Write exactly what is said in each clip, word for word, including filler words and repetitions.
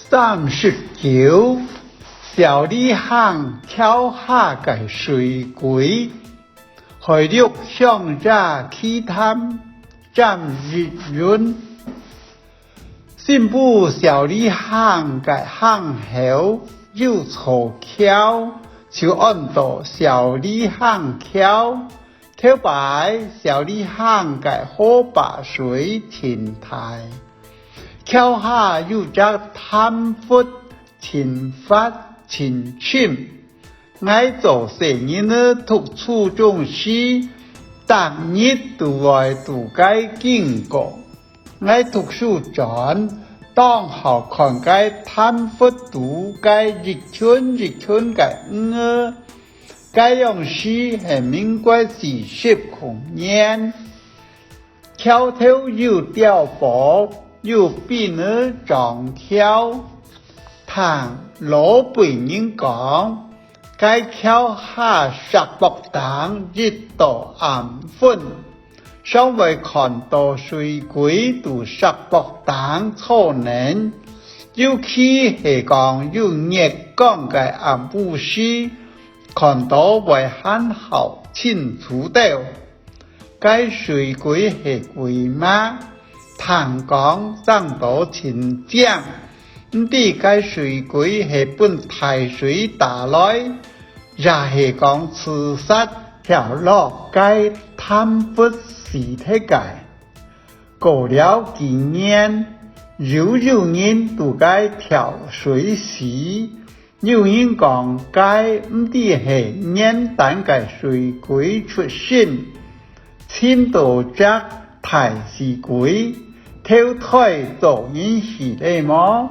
三十九，小李坑橋下个水鬼。海陸鄉野奇談，詹益雲。新埔小李坑个坑口有座橋，就安到小李坑橋。頭擺小李坑个河壩水盡大，橋下有隻潭窟，盡闊盡深。𠊎做細人仔讀初中時，逐日都會在該經過。𠊎讀書轉，當好看該潭窟肚該一群一群个魚仔。該央時係民國四十空年。 橋頭有碉堡，有兵仔掌橋。聽老輩人講，該橋下石駁頂一到暗昏，常會看到水鬼在石駁頂坐等，尤其係講有月光个暗晡時，看到會還較清楚兜。 該水鬼係鬼嗎？聽講生到盡靚，毋知該水鬼係分大水打來，也係講自殺跳落該潭窟死忒个。過了幾年，又有人在該跳水死， 有人講該毋知係原旦个水鬼出身，尋到隻大死鬼，投胎做人死了無？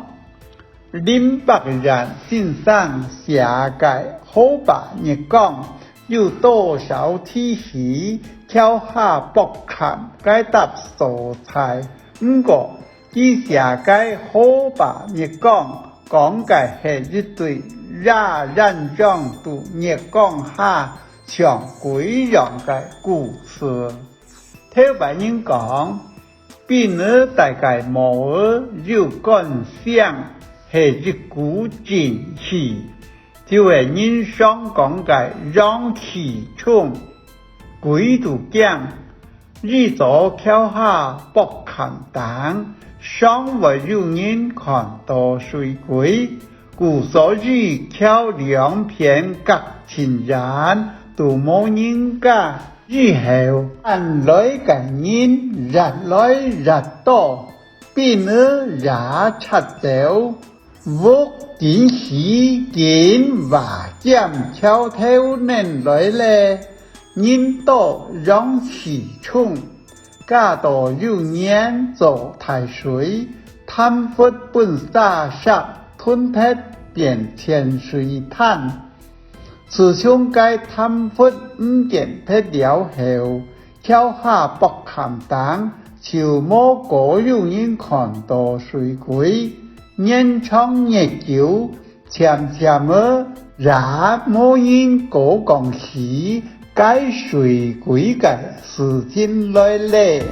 林百彥先生寫个《河壩月光》，有多少提起橋下駁崁該搭所在。毋過， 佢寫个《河壩月光》，講个係一對野鴛鴦在月光下像鬼樣个故事。頭擺人講，兵仔戴个帽仔有官星，係一股正氣，就係人常講个陽氣重，鬼都驚。 以早橋下駁崁頂，常會有人看到水鬼，故所以橋兩片隔盡遠，都無人家。以後，搬來个人越來越多，兵仔也撤走， 屋緊起緊，瓦尖橋頭淰來咧，人多陽氣重，加到有年做大水，潭窟分沙石吞忒變淺水灘。自從該潭窟毋見忒了後， 橋下駁崁頂就無過有人看到水鬼，年長月久，漸漸仔也無人過講起該水鬼个事情來咧。